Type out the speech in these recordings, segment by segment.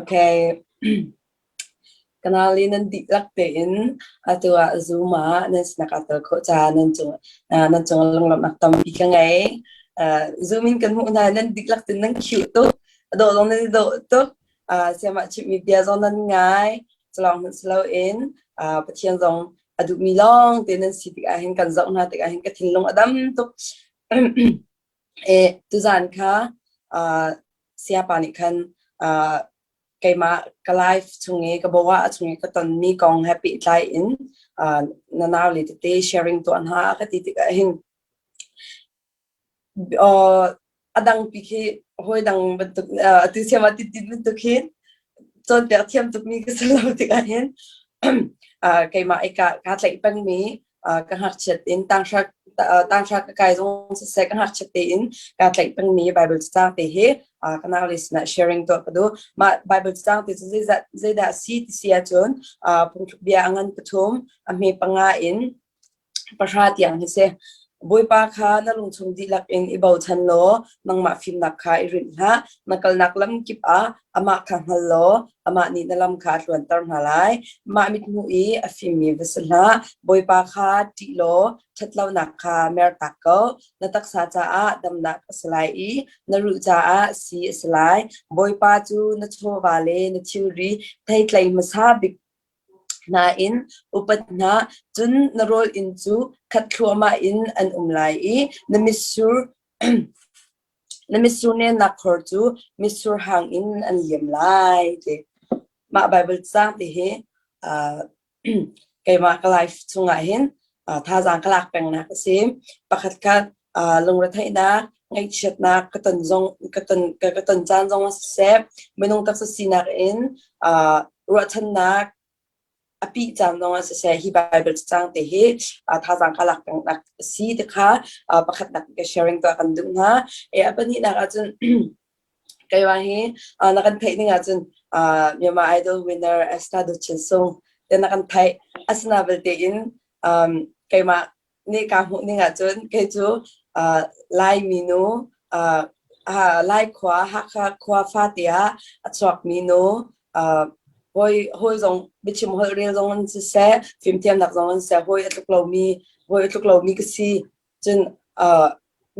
Okay. Kanal i nan dihlak tein atu ah Zoom ah nan sinak aa tel khawh caah nan cung nan cung lunglawmhnak tampi ka ngei. Zoom in kan hmuh hna nan dihlak tein nan cute tuk. A dawh zong nan i dawh tuk. Sayamah chimhmi bia zong nan ngai. Culawng hmanh si loin Pathian zong a duhmi lawng te nan si tikah hin kan zoh hna tikah hin ka thinlung a dam tuk. Tuzaan kha sayapa nih khan keimah ka life chung i ka bawa chung i ka tonmi kong he pehtlai in na naule tete sharing tuah hna ka ti tikah hin a dangpi khi hawi dang bantuk atu siam ah titin bantuk hin cawnpiak thiam tukmi ka si lo tikah hin keimah i kaa tlaih pengmi ka ngakchiat in tanghra tanghra ka kai zong siseh ka ngakchiat tein kaa tlaih pengmi Bible cacang te hi ka naule sinah sharing tuah ka duh. Mah Bible cacang te cu zeidah a si ti si ahcun phungthluk bia a ngan pathum a hme panga in pahra tiang hi si. Bawipa kha na lungchung dihlak in i bochan law nangmah fimnak kha i rinh hlah. Na kalnak lam kip ah amah kha hngal law amah nih na lam kha a tluanter hna lai. Mah mithmuh i a fimmi va si hlah. Bawipa kha ṭih law ṭhatlonak kha mertak ko. Na taksa caah damnak a si lai i na ruh caah sii a si lai. Bawipa cu na chawva le na thilri theitlei hmasa bik hna in upat hna, cun na rawl inn cu khat thluahmah in an um lai i na mitsur na mitsur nennak khor cu mitsur hang in an liam lai ti. Mah Baibal caang ti hi keimah ka life chungah hin thazaang ka lak pengnak a si. Pakhat kha lungretheihnak, ngaihchiatnak ka ton zong ka ton ka ton caan zong ah siseh, minung taksa sinak in ruahchannak a pih caan zong ah siseh, hi Bible cacang te hi thazaang ka lak pengnak a si ti kha pakhatnak ka sharing tuah kan duh hna. E a pahnihnak ahcun keimah hi na kan theih ning ahcun Myanmar Idol winner Esther Duchin Sung te na kan theih. Asina belte in keimah nih kaa hmuh ning ahcun kei cu Laimi nu Lai khua Hakha khua fate ah a chuakmi nu hawi hawi zong biachim holh rel zong an siseh fimthiamnak zong an siseh hawi a tluk lomi hawi a tluk lomi ka si. Cun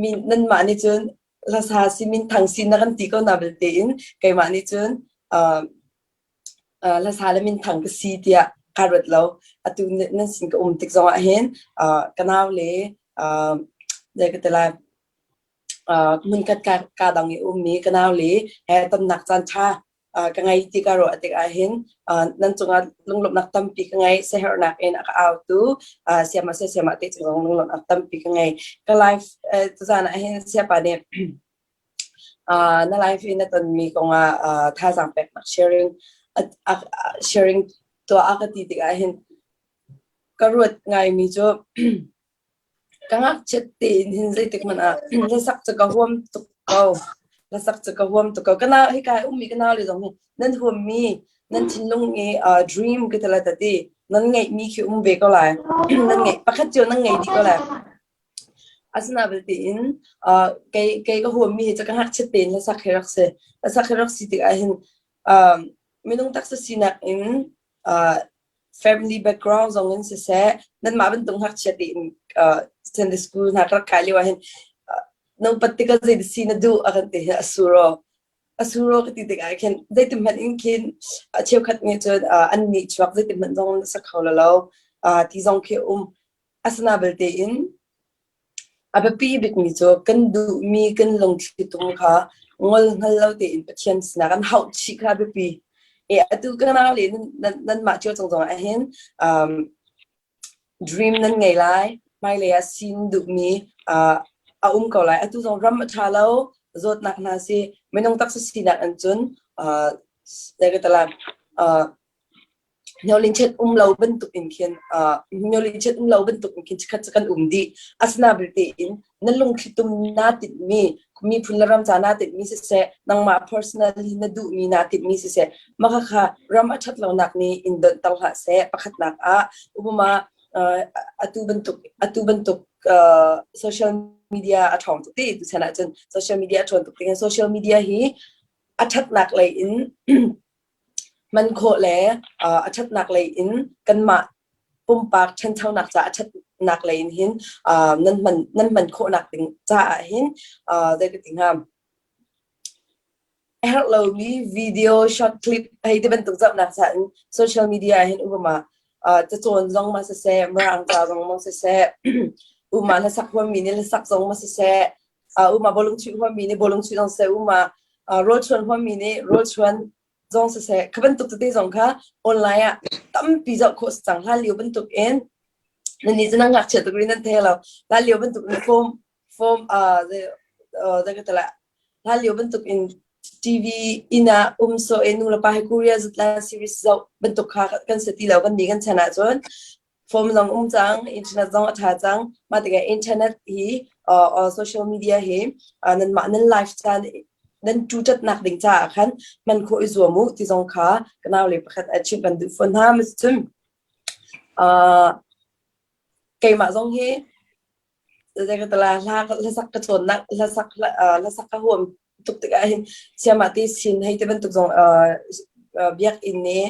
mi nanmah nih cun hlasa si minthang si na kan ti ko na belte in keimah nih cun hlasa le minthang ka si tiah kaa ruat lo. Atu nan sin ka um tik zongah hin ka nau le zei ka ti lai hmunkhat kaa dang i ummi ka nau le he tonnak caan ṭha ka ngei ti ka ruah tikah hin nan cungah lunglawmhnak tampi ka ngei. Siaherhnak in a ka autu siamah siamah te cung zong lunglawmhnak tampi ka ngei. Ka life tuzaan ah hin siapa nih na life i na tonmi kongah thazaang peknak sharing sharing tuah a ka ti tikah hin ka ruat ngaimi cu ka ngakchiat tein hin zeitik hmanh ah hlasak cu ka huam tuk ko. Hlasak cu ka huam tuk ko. Ka nau hika i ummi ka nau le zong hi nan huammi nan thinlung i dream ka ti lai ti nan ngeihmi khi um ve ko lai. Nan ngeih pakhat cio nan ngei dih ko lai. Asina belte in kei kei ka huammi hi cu ka ngakchiat tein hlasak hi rak si. Hlasak hi rak si tikah hin minung taksa sinak in family background zong in siseh nanmah bantuk ngakchia tein Sunday school hna ka rak kai lio ah hin na upat tikah zei si na duh a kan ti hi a suro a suro ka ti tikah khin zeitin hmanh in khin a cheukhat nih cun an nih chuak zeitin hmanh zong na sak kho lo ti zong khi um. Asina belte in a biapi bikmi cu kan duhmi kan lungthli tum kha ngol hngal lo tein Pathian sinah kan hauh chih kha a biapi. E atu ka nau le nanmah cio cung zongah hin um, dream nan ngei lai, hmailei ah sin duhmi uh, a um ko lai. Atu zong ram a ṭha lo, zawtnak hna si, minung taksa sinak in cun uh, uh, Hniawlinchet um lo bantuk in khin hniawlinchet um lo bantuk in khin chikkhat cu kan um dih. Asina belte in na lungthlitum naa tinhmi, miphun le ram ca naa tinhmi siseh, nangmah personally na duhmi naa tinhmi siseh, mah khakha ram a ṭhat lonak nih in donhter hlah seh. Pakhatnak ah upama atu bantuk atu bantuk social media a ṭhawng tuk ti tuchan ahcun social media a ṭhawn tuk tikhin social media hi. A ṭhatnak lei in hman khawh le a ṭhatnak lei in kanmah pumpak ṭhanchonak caah a ṭhatnak lei in hin nan hman nan hman khawhnak ding caah hin zei ka ti hnga a herh lomi video short clip hei ti bantuk zohnak caah in social media ah hin upama cacawn zong ma siseh mirang ca zong ma siseh uma hlasak huammi nih hlasak zong ma siseh uma bawlung chuih huammi nih bawlung chuih zong siseh uma rawlchuan huammi nih rawlchuan zong siseh kha bantuk tete zong kha online ah tampi zoh khawh si cang. Hlan lio bantuk in nan nih cu nan ngakchia tuk rih nan thei lo. Hlan lio bantuk in form form zei ka ti lai hlan lio bantuk in TV inn ah um sawh in nu le pa he Korea zutlan series zoh bantuk kha kan si ti lo kan ni kan chan ahcun phone zong um cang, internet zong a ṭha cang. Mah tikah internet hi uh, social media hi uh, nanmah nan life caan nan ṭuṭatnak ding caah khan hman khawh i zuam u ti zong kha ka nau le pakhat a chimh kan duh fawn hna. Cun uh, keimah zong hi hlasak ka cawnnak hlasak hlasak ka huam tuk tikah hin siamah te sin hei ti bantuk zong biakinn nih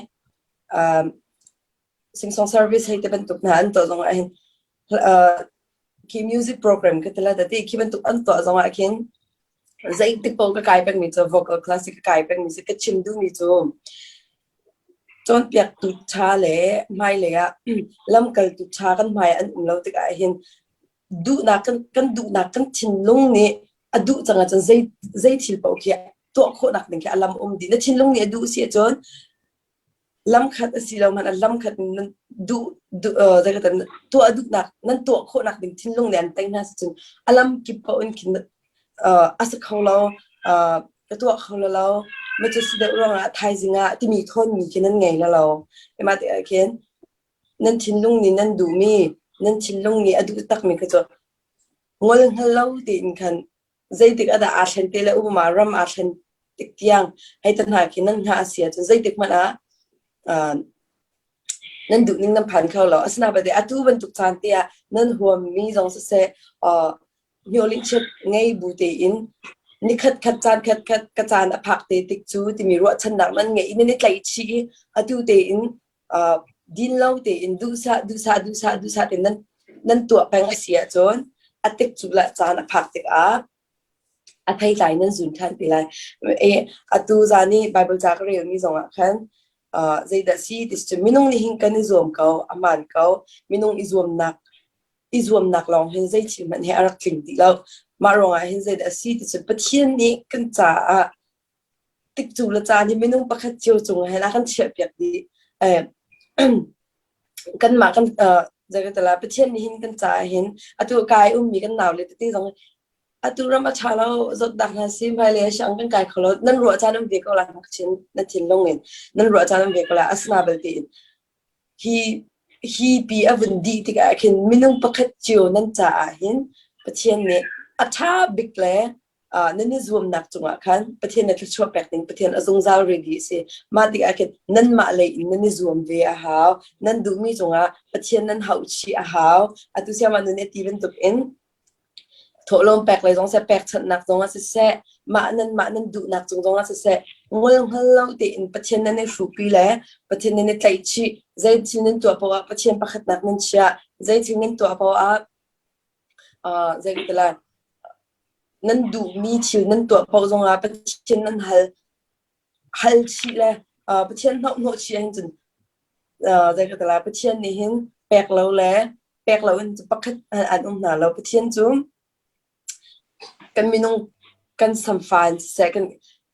singsong service hei te bantuk hna an tuah zong ah hin khi music program ka tila ti khi bantuk an tuah zong ah khin zeitik paoh ka kai pengmi cu vocal class ka kai pengmi si ka chim duhmi cu cawnpiaktu ṭha le hmailei ah lamkaltu ṭha kan hmai an um lo tikah hin duhnak kan kan duhnak kan thinlung nih a duh cang ahcun zei zei thil paoh khi tuah khawhnak ding khi a lam um dih na thinlung nih a duh si ahcun Lamkhat a si lo hmanh ah lamkhat in nan duh duh zei ka tuah duhnak nan tuah khawhnak ding thinlung nih an tei hna si cun a lam kip paoh in khin a si kho lo ka tuah kho lo lo ma cu si deuh ruangah thaizing ah timi thawnmi khi nan ngei lo lo. Mah tikah khin nan thinlung nih nan duhmi nan thinlung nih a duh takmi kha cu ngol hngal lo tein khan zeitik ah dah aa thlen te le umma ram aa thlen tik tiang hei ta hna khi nan hngah a si ahcun zeitik hmanh ah uh, nan duh ning nan phan kho lo. Asinain bate atu bantuk caan te ah nan huammi zong siseh uh, hniolingchiat ngei bu tein nikhat khat caan khat khat ka caan a phak te tik cu timi ruahchannak nan ngei i nan i tlaih chih i atu tein uh, din lo tein duhsah duhsah duhsah duhsah tein nan nan tuah peng a si ahcun a tik cu la caan a phak tikah a theitlai nan zun ṭhan te lai. E, atu zan i Bible ca ka relmi zongah khan uh, zeidah si ti cu minung nih hin kan i zuam ko, a hmaan ko. Minung i zuamnak i zuamnak lawng hin zei thil hmanh hi a rak tling ti lo. Mah ruangah hin zeidah si ti cu Pathian nih kan caah tikcu le caan hi minung pakhat cio cung ah hin a kan chiahpiak dih. Eh, kanmah kan uh, zei Pathian nih hin kan caah hin atu kai ummi kan nau le tete zong atu ram a ṭha lo zawtnak hna si hmailei siang kan kai kho lo nan ruah caan um ve ko la chin na thinlung in nan ruah caan um ve ko la asina belte in hi hi pi a vun dih tikah khin minung pakhat cio nan caah hin Pathian nih a ṭha bik le nan i zuamnak cungah khan Pathian na thluachuah pek ding Pathian a zungzal ready a si. Mah tikah khin nanmah lei in nan i zuam ve a hau. Nan duhmi cungah Pathian nan hauh chih a hau. Atu siamah nun i ti bantuk in thawhlawm pek lei zong seh pekchanhnak zong ah siseh mah nanmah nan duhnak cung zong ah siseh ngol hngal lo tein Pathian nan i hruhpi le Pathian nan i tlaihchih zei thil nan tuah poah ah Pathian pakhatnak nan chiah zei thil nan tuah poah ah uh, zei ka ti lai Nan duhmi thil nan tuah paoh zongah Pathian nan hal hal chih le uh, Pathian hnawhhnawh chih ahhin cun uh, zei ka ti lai Pathian nih hin pek lo le pek lo in pakhat an um hna lo. Pathian cu kan minung kan samfa in siseh kan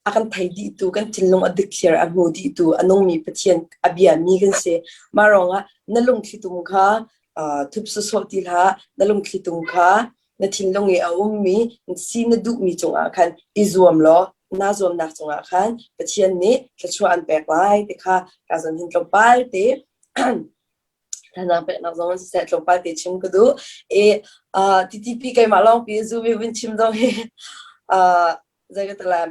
a kan thei dihtu, kan thinlung a dikthliar a hmu dihtu, a nungmi Pathian a biami kan si. Mah ruangah na lungthli tum kha uh, thup sawsawh ti hlah, na lungthli tum kha na thinlung i a ummi si na duhmi cungah khan i zuam law naa zuamnak cungah khan Pathian nih thluachuah an pek lai ti kha ka zon hin tlawmpal te thazaang peknak zong in siseh tlawmpal te chim ka duh. I uh, TTP keimah lawng pi Zoom i vun chim zong hi uh, zei ka ti lai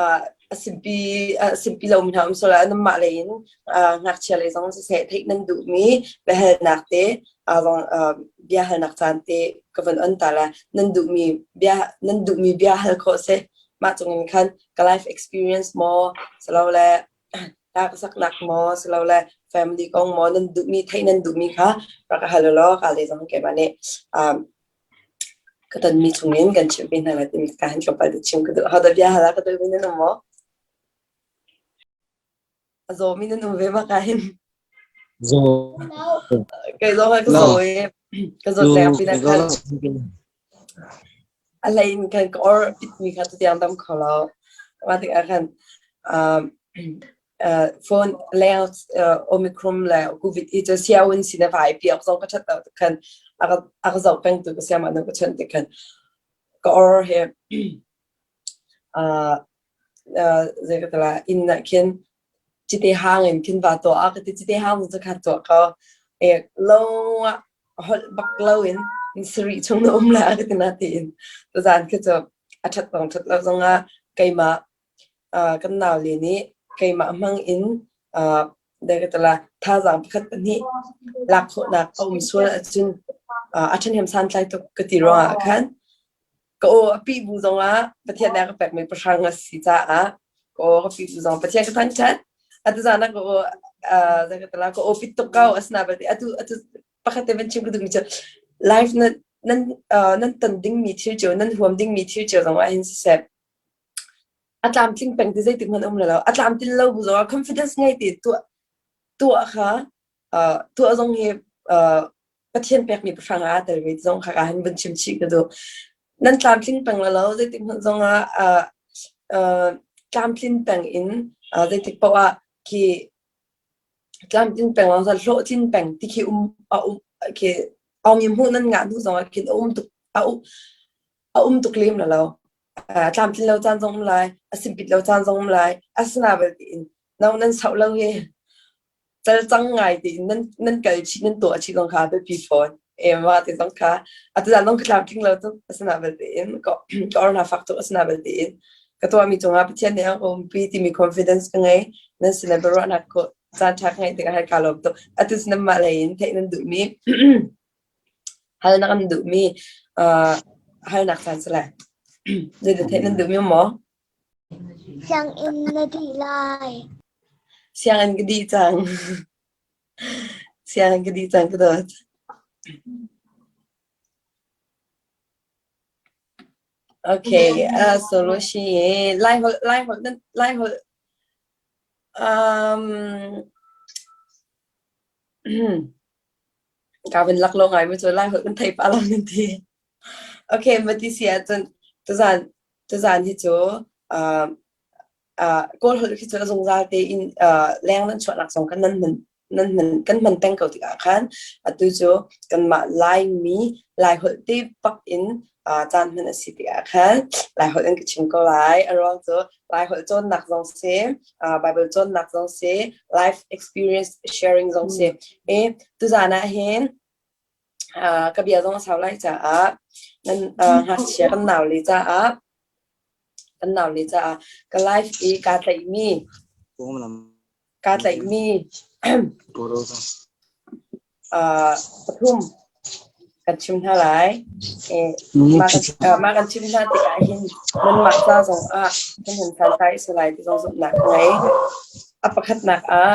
uh, a simpi a simpi lomi hna um sual ah nanmah lei in uh, ngakchia lei zong siseh theih nan duhmi biahalnak te uh, zong uh, biahalnak caan te ka van on ta la nan duhmi bia nan duhmi bia hal khawh si. Mah cungin khan ka life experience maw silole hla ka saknak maw silole family kong maw nan duhmi theih nan duhmi kha rak ka hal ulaw ka le zong keimah nih um, ka tonmi chungin kan chimh ve hna lai timi ka han tlawmpal te chim ka duh. Hodah bia hal ah ka duhmi nan um maw? A zawmi nan um ve bak ah hin. Zaw. Kei zong ka zaw i ka zawt leng pinah khan a hlei in khan ka or pitmi kha tutiang dam kho lo. Mah tikah khan um, uh, phone leng uh, Omicron le COVID hi cu sianginn sin a vai piak zong ka ṭhat lo tik khan a ka a ka zoh peng tu ka siamah nu ka chawnh tik khan ka or hi uh, uh, zei ka ti lai inn ah khin cite hang in khin va tuah a ka ti cite hang cu kha tuah ko e lo ah holh bak lo in sarih chung na um la ka ti na tiin tuzan khi cu a ṭhat bang ṭhat lo zong ah keimah uh, kan nau le nih keimah hmang in uh, dai ka tala thazaang pakhat pahnih lak khawhnak a um sual ahcun uh, a ṭhahnem santlai tuk ka ti ruangah khan Ka aw a pih bu zongah Pathian nih a ka pekmi pahrang a si caah ka aw ka pih bu zong Pathian ka thangṭhat. Atu zan ah ka aw uh, zei ka ti lai, ka aw pit tuk ko asina belte atu atu pakhat te van chim ka duhmi cu life nan nan uh, nan ton dingmi thil cio nan huam dingmi thil cio zong ah hin siseh a tlamtling peng ti zeitik hmanh um lo a tlamtlin lo bu zongah confidence ngei te tuah tuah kha uh, tuah zong hi uh, Pathian pekmi pahrang ah aa tel ve ti zong kha ka han vun chim chih ka duh. Nan tlamtling peng la lo zeitik hmanh zong ah uh, uh, tlamtlin peng in uh, zeitik paoh ah khi tlamtlin peng lang hlawhtlin peng ti khi um a um khi aung mi hmuh nan ngah hnu zong ah khin a um tuk a um a um tuk lem la lo. Uh, tlamtlin lo caan zong um lai, a simpit lo caan zong um lai, asina bal tiin no nan sauh lo hi calcang ngai tiin nan nan kal chih nan tuah chih zong kha biapi fawn ema ti zong kha atu zan zong ka tlamtling lo tuk asina belte in ka ka or hna fak tuk asina belte in ka tuahmi cungah Pathian nih a ka umpi timi confidence ka ngei nan sin ah biaruahnak ko caan ṭha ka ngeih tikah hai kaa lawm tuk atu cu nanmah lei in theih nan duhmi halnak an duhmi uh, halnak caan si lai zeidah theih nan duhmi maw Sianginn na dih lai. Sianginn ka dih cang. Sianginn ka dih cang ka dawt. Okay, uh, solution Lai holh Lai holh nan Lai holh um ka van lak lo ngai mu cu Lai holh kan thei pah lo nan ti. Okay, mati si ahcun tuzan tuzan hi cu uh, uh, Kawl holh khi cu a zungzal tein uh, leng nan chuahnak zong khan nan hman nan hman kan hman peng ko tikah khan atu cu kanmah Laimi Lai holh te bak in uh, caan hman a si tikah khan Lai holh in ka chim ko lai. A ruang cu Lai holh cawnnak zong si, uh, Bible cawnnak zong si, life experience sharing zong si. E tuzan ah hin uh, ka bia zong a sau lai caah nan uh, ngakchia kan naule caah kan naule caah ka life i kaa tlaihmi kaa tlaihmi uh, pathum kan chim hna lai. Eh, mah kan, uh, mah kan chim hna tikah hin nanmah ca zong ah kan hun santlai a si lai ti zong zumhnak ka ngei. A pakhatnak ah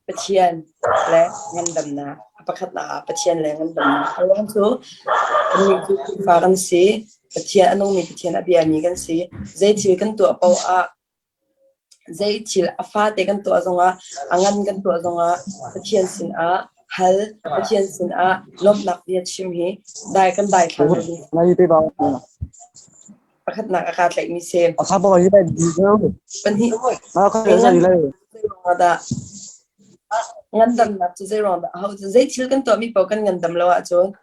Pathian le ngandamnak. A pakhatnak ah Pathian le ngandamnak. A ruang cu kannih cu Khrihfa kan si. Pathian a nungmi Pathian a biami kan si. Zei thil kan tuah paoh ah zei thil a fate kan tuah zongah a ngan kan tuah zongah Pathian sinah hal, Pathian sinah lawmhnak bia chim hi dai kan daithlang lo ding. Pakhatnak a kaa tlaihmi si. Pahnih dah ngandamnak cu zei ruang dah aho cu zei thil kan tuahmi paoh kan ngandam lo ahcun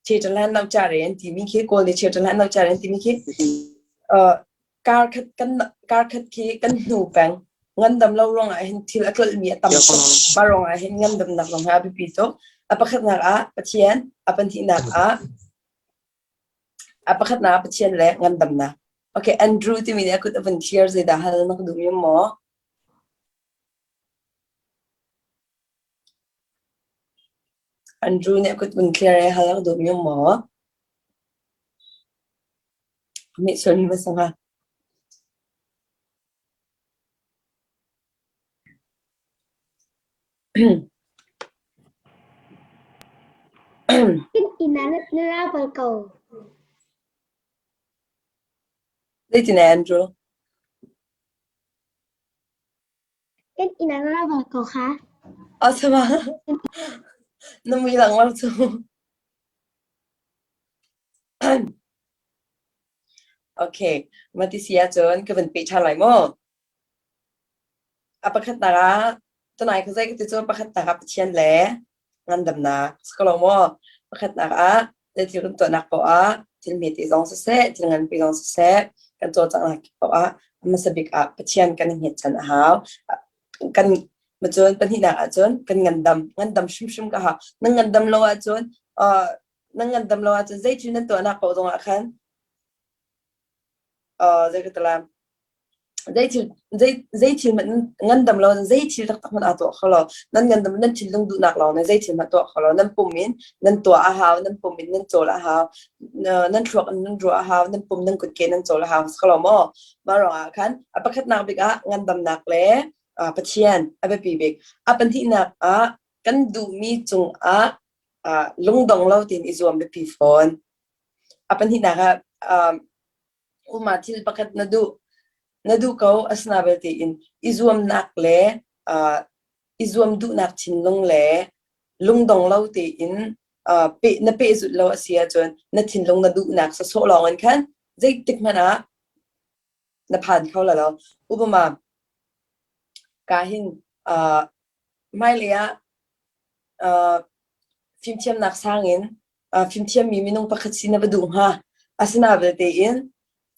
cheṭahlan lo care an timi khi Kawl nih cheṭahlan lo care an timi khi uh, kar khat kan kar khat khi kan hnu peng ngandam lo ruangah hin thil a tlolhmi a tam tuk mah ruangah hin ngandamnak zong hi a biapi tuk a pakhatnak ah Pathian a pahnihnak ah A pakhatnak ah Pathian le ngandamnak. Okay, Andrew timi nih a kut a vun thlir zeidah hal na ka duh mi maw? Andrew nih a kut vun thlir i hal a ka duh mi maw? Ka sualmi va si hnga. Kan inn ah na ra bal ko. Zeitin Andrew? Kan inn ah na ra bal ko kha. A sama. Na mui lang lo cu. Okay, mati si ahcun ka van peh ṭhan lai maw? A pakhatnak ah tunai ka zei ka ti cu pakhatnak ah Pathian le ngandamnak si ko lo maw? Pakhatnak ah zeithil kan tuahnak paoh ah thil hmete zong siseh, thil nganpi zong siseh, kan cawlcanghnak kip paoh ah a hmasa bik ah Pathian kan i hngetchan a hau. Kan cun pahnihnak ahcun kan ngandam, ngandam hrimhrim ka hau. Na ngandam lo ahcun uh, na ngandam lo ahcun zeithil nan tuahnak paoh zongah khan uh, zei ka ti lai Zeithil zeithil hmanh ngandam lo zeithil taktak hmanh aa tuah kho lo. Nan ngandam nan thinlung duhnak lawng nih zeithil hmanh tuah kho lo. Nan pum in nan tuah a hau, nan pum in nan cawl a hau, nan thluak in nan ruah a hau, nan pum nan kutke nan cawl a hau. Si ko lo maw? Mah ruangah khan a pakhatnak bik ah ngandamnak le Pathian a biapi bik. A pahnihnak ah kan duhmi cungah lungdong lo tein i zuam biapi fawn. A pahnihnak ah Uma thil pakhat na duh. Na duh ko asina belte in i zuamnak le uh, i zuam duhnak thinlung le lungdong lo tein uh, pe, na pehzulh lo a si ahcun na thinlung na duhnak sawsawh lawng in khan zeitik hmanh ah na phan kho la lo. Upama ka hin uh, hmailei ah uh, fimthiamnak sang in fimthiammi minung pakhat si na va duh hnga. Asina belte in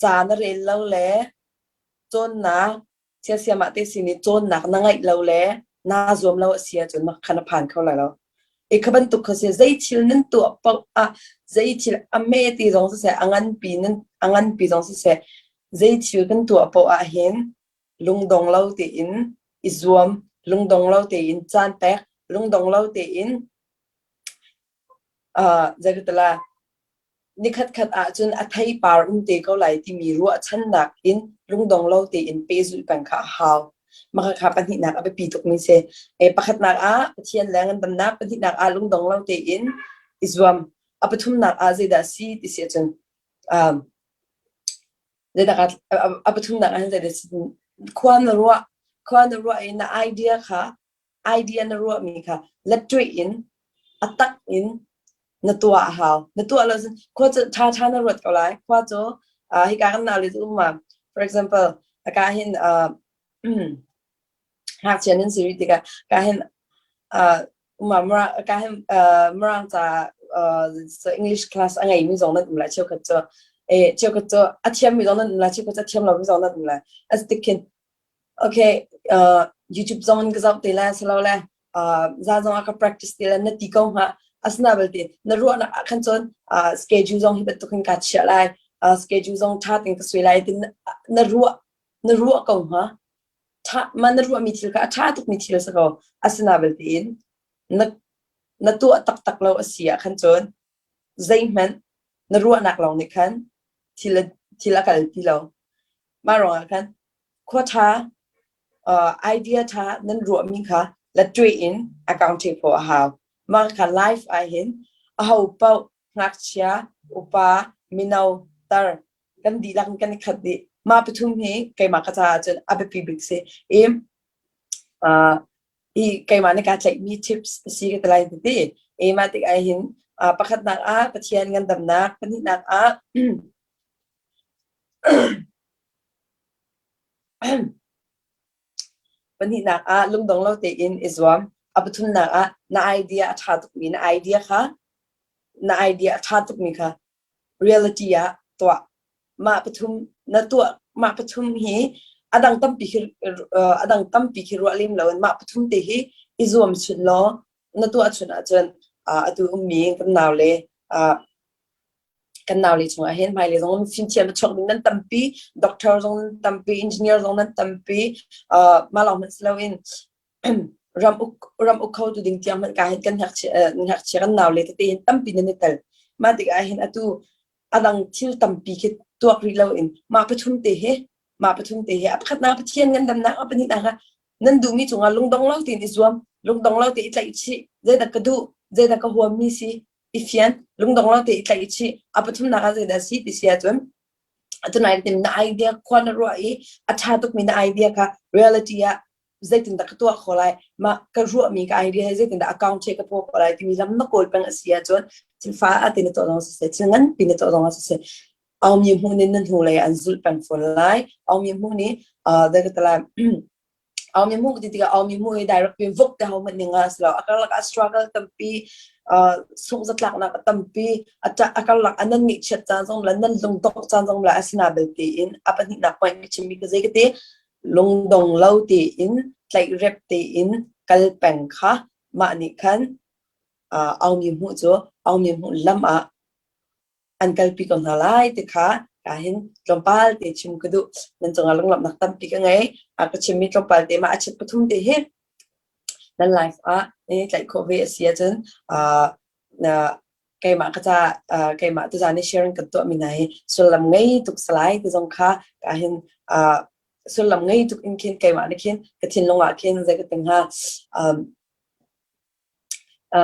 ca na rel lo le cawnnak siasiamah te sin i cawnnak na ngeih lo le naa zuam lo a si ahcun mah kha na phan kho lai lo. I kha bantuk kha si zei thil nan tuah paoh ah zei thil a hme ti zong siseh a nganpi nan a nganpi zong siseh zei thil kan tuah paoh ah hin lungdong lo tein i zuam lungdong lo tein caan pek lungdong lo tein Zeikatala nikhatkhat ahcun a theipar um te ko lai timi ruahchannak in lungdong lo tein pehzulh peng kha a hau. Mah kha pahnihnak a biapi tukmi si. E, pakhatnak ah Pathian le ngandamnak, pahnihnak ah lungdong lo tein i zuam. A pathumnak ah zeidah si ti si ahcun um, zeidah a pathumnak ah zeidah si khua na ruah khua na ruah i na idea kha idea na ruahmi kha lattuih in a tak in na tuah a hau. Na tuah lo cun khua cu ṭha ṭha na ruat ko lai. Khua cu uh, hika kan nau le cu um for example, ka hin uh, ngakchia nan si rih tikah ka hin uh, uma ka hin uh, Mirang ca uh, English class a ngeimi zong nan um lai cheukhat cu eh cheukhat cu a thiammi zong nan um lai cheukhat cu a thiam lomi zong nan um lai as tikhin Okay, uh, YouTube zong in ka zoh te lai silole uh, za zong ah ka practice te lai na ti ko hnga. Asina belte na ruahnak ah khan cun uh, schedule zong hi bantuk in ka chiah lai. Uh, schedule zong tha tein ka sui lai tin na ruah na ruah ko hnga. Tha ma na ruah mi thil kha a tha tuk mi thil a si ko. Asina belte in na na tuah taktak lo a si ah khan cun zeihmanh na ruahnak lawng nih khan thil thil a kal ti lo. Mah ruangah khan khua ṭha, idea ṭha nan ruahmi kha latṭuih in account khawh a hau. Mah kha life ahhin aho paoh ngakchia, upa, mino, tar kan dihlak in kan i khat dih. Mah pathum hi keimah ka caah cun a biapi bik si. I uh, i keimah nih kaa tlaihmi tips a si ka ti lai ti. I mah tik ahhin uh, pakhatnak ah Pathian ngandamnak, pahnihnak ah Pahnihnak ah lungdong lo tein i zuam. A pathumnak ah na idea a ṭha tukmi na idea kha na idea a ṭha tukmi kha reality ah tuah. Mah pathum na tuah mah pathum hi a dang tampi khi a dang tampi khi ruah lem loin mah pathum te hi i zuam chun law na tuah chun ahcun atu ummi kan naule kan naule chungah hin hmailei zong fimthiam a chuak ding nan tampi doctor zong nan tampi engineer zong nan tampi uh, mah lawng hmanh si loin ram uk ram uk kho tu ding tiang hmanh ka hin kan ngakchia ngakchia kan naule tete hin tampi nan i tel mah tikah hin atu A dang thil tampi khi tuak rih loin mah pathum te hi mah pathum te hi a pakhatnak Pathian ngandamnak a pahnihnak ah nan duhmi cungah lungdong lo tein i zuam lungdong lo tein i tlaih chih zeidah ka duh zeidah ka huammi si i fian lungdong lo tein i tlaih chih a pathumnak ah zeidah si ti si ahcun tunai tim na idea khua na ruah i a ṭha tukmi na idea kha reality ah zeitindah ka tuah khawh lai mah ka ruahmi ka idea hi zeitindah account che ka tuah khawh lai timi lam na kawl peng a si ahcun thil fa ate na tuah zong siseh thil nganpi na tuah zong siseh aumi hmuh nih na hnu lei an zulh peng fawn lai aumi hmuh nih uh, ka tala aumi hmuh ti tikah aumi hmuh hi direct pin vuk te ho hmanh ning a si lo a karlak ah struggle tampi uh, sungzatlaknak a tampi a karlak ah nan ngeihchiat caan zong la nan lungdongh caan zong la asina belte in a pahnihnak point ka chimmi ka zei ka ti lungdong lo tein tlaih rep tein kal peng kha mah nih khan uh, aumi hmuh cu aumi hmuh lam ah an kalpi ko hna lai ti kha ka hin tlawmpal te chim ka duh. Nan cungah lunglawmhnak tampi ka ngei. A ka chimmi tlawmpal te ma a chit pathum te hi nan life ah ni tlaih khawh ve a si ahcun uh, na keimah ka ca uh, keimah tuzaan i sharing kan tuahmi hna hi sullam ngei tuk salai ti zong kha ka hin uh, sullam ngei tuk in khin keimah nih khin ka thinlung ah khin zei ka ting hnga um,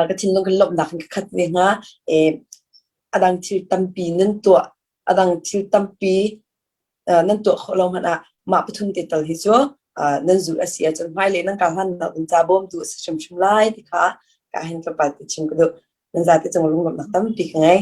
ka thinlung kan lawmhnak in ka khat ve hnga. A dang thil tampi nan tuah, a dang thil tampi nan tuah khawh lo hmanh ah mah pathum te tal hi cu nan zulh a si ahcun hmailei nan kar hlannak ding ca bawmtu a si hrimhrim lai ti kha ka hin tlawmpal te chim ka duh. Nan zate cung lunglawmhnak tampi ka ngei.